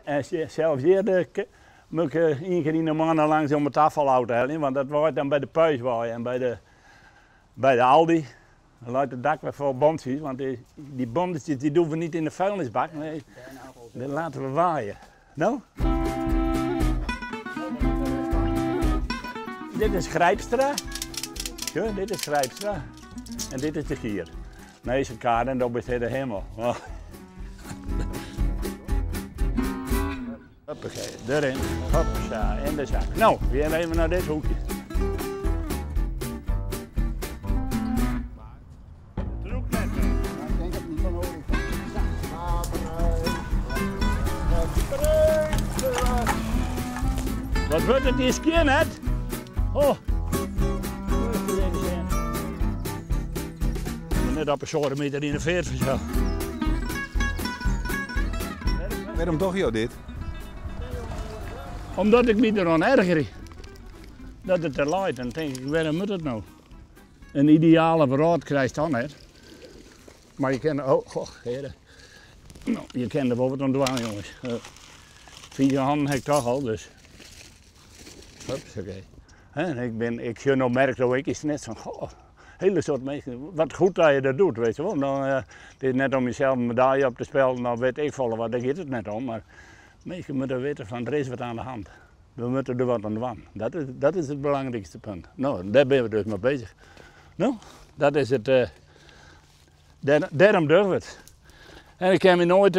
En sels hjir moat ik ien kear yn de moanne langs om it ôffal ôf te heljen, want dat waait dan by de Puis wei en by de, by de Aldi. Dan leit it dak wer fol bontsjes, want dy bontsjes dy doen we niet in de vuilnisbak, nee, die laten we waaien. No? Dit is Grijpstra. Ja, dit is Grijpstra. En dit is de Gier. Nee, ze elkaar en dan is de hemel. Hoppakee, erin. Hopsa, in de zak. Nou, we gaan even naar dit hoekje. Wat wurdt it hjir skjin, net? Oh. Net op in soademiter yn de feart fansels. Wêrom dogge jo dit? Omdat ik my deroan ergerje dat it der leit. Dan tink ik, wêrom moat it no? In ideale wrâld krijst dan net. Mar je kinne, oh, goh, heare. No, je kinne der wol wat oan dwaan, jonges. Fize hannen ha ik toch al, dus. Hupsakee. En ik bin, ik sjoch no merk no ek is net fan, goh, hele soad minsken, wat goed dat je dat doet, weet je wel. Dan, it is net om jezelf in medalje op te spelden of weet ik folle wat, dêr giet it net om. Mar minsken moatte witte fan der is wat oan de hand. We moatte der wat oan dwaan. Dat is, dat is it belangrykste punt. No, dêr binne we dus mei beuzich. No, dat is it, dêr, dêrom dogge we it. En ik kin my noait,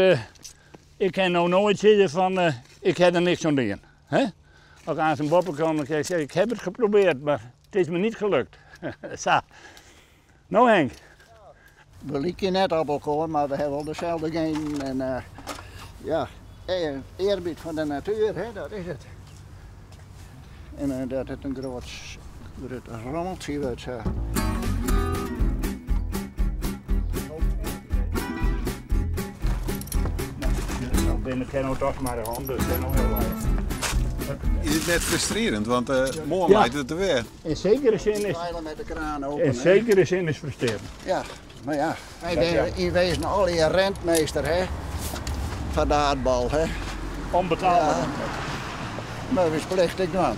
ik kin no noait sizze fan ik ha der niks oan dien. Hè? As ik aanst boppe kom, dan kin ik sizze ik heb het geprobeerd, mar it is me niet gelukt. Sa. No Henk. We lykje net op elkoar, mar we hawwe wol deselde genen. En uh, ja, eerbied foar de natuer, hè, dat is it. En uh, dat it in grut, grut rommeltsje wurdt. Sa. Nou, binne kin no toch mar de hân, dus kin noch hiel lang. Is it net frustrearjend, want uh, moarn leit it der wer. In sekere sin is. Dweilen met de kraan open. In sekere sin is frustrearjend. Ja, mar ja, wy binne yn wezen allegear rentmeester, hè? Foar de aardbol, hè? Onbetaalde. Ja. Mar ús plicht ek dwaan.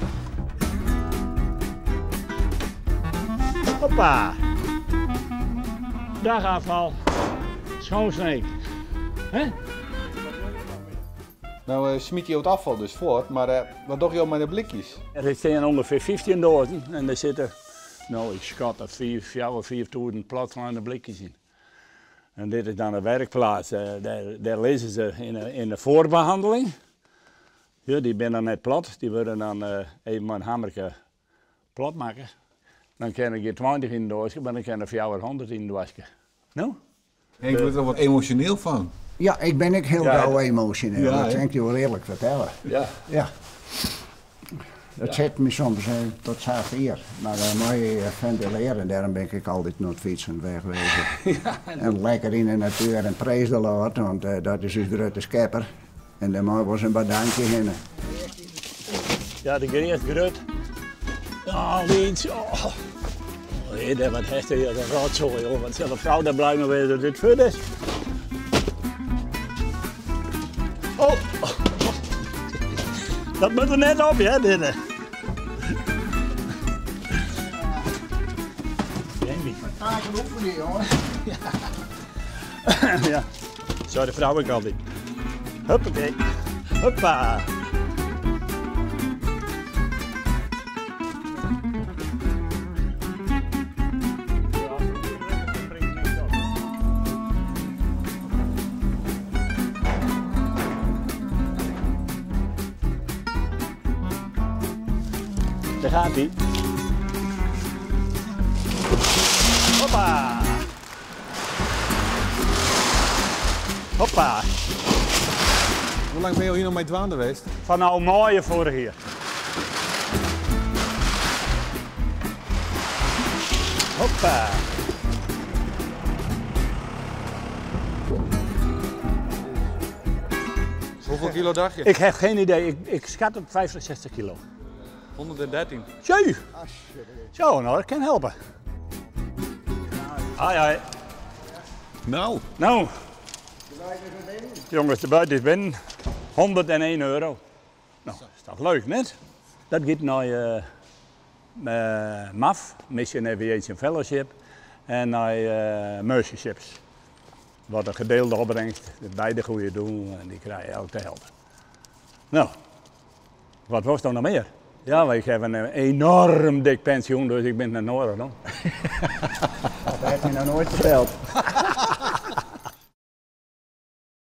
Hoppa. Dag afval. Schoon Sneek. Hè? No smite jo it ôffal dus fuort, mar wat dogge jo mei de blikjes? Der stean ûngefear 15 doazen en der sitte, no ik skat dat 5, 4, 5000 platslaande blikjes yn. En dit is dan de werkplaats, dêr lizze se yn de foarbehanneling. Ja, dy binne dan net plat, dy wurde dan even mei in hammerke plat makke. Dan kinne der gjin 20 yn in doaske, mar dan kinne der 400 yn in doaske. No? Henk wurdt der wat emosjoneel fan. Ja, ik bin ek hiel gau emosjoneel, dat kin ik jo wol earlik fertelle. Ja. Ja. Dat sit my soms tot safier. Mar dan moat je fentilearje, dêrom bin ik ek altyd oan it fytsen wegwezen. En lekker yn de natuer en praise the Lord, want dat is ús grutte skepper. En dêr mei wol in bedankje hinne. Ja, de geast grut. Ja, lyts. Oh. Oh, wat hast hjir, dat rotzooi, joh. Wat sil de frou dêr blij mei wêze dat dit fuort is. Oh. Dat moat der net op, hè, dit. Jamie. Taken oefenen, jongen. Ja. Ja, sei de frou ek altyd. Huppakee. Huppa. Daar gaat hij. Hoppa. Hoppa. Hoe lang binne jo hjir no mei dwaande west? Fanôf maaie foarich jier. Hoppa. Hoeveel kilo dacht je? Ik heb geen idee. Ik schat op 50, 60 kilo. 113. Zo! Zo, nou, dat kan helpen. Hoi, hoi. Nou. Nou. Jongens, de buit is binnen. 101 euro. No, is toch leuk, net? Dat giet nei MAF, Mission Aviation Fellowship, en nei Mercy Ships. Wat een gedeelde opbrengst, beide goede doelen en dy krije elk de helte. No, wat wolst dan noch mear? Ja, ik ha in enoarm dik pensjoen, dus ik bin net nedich no. Dat hat my noch noait ferteld.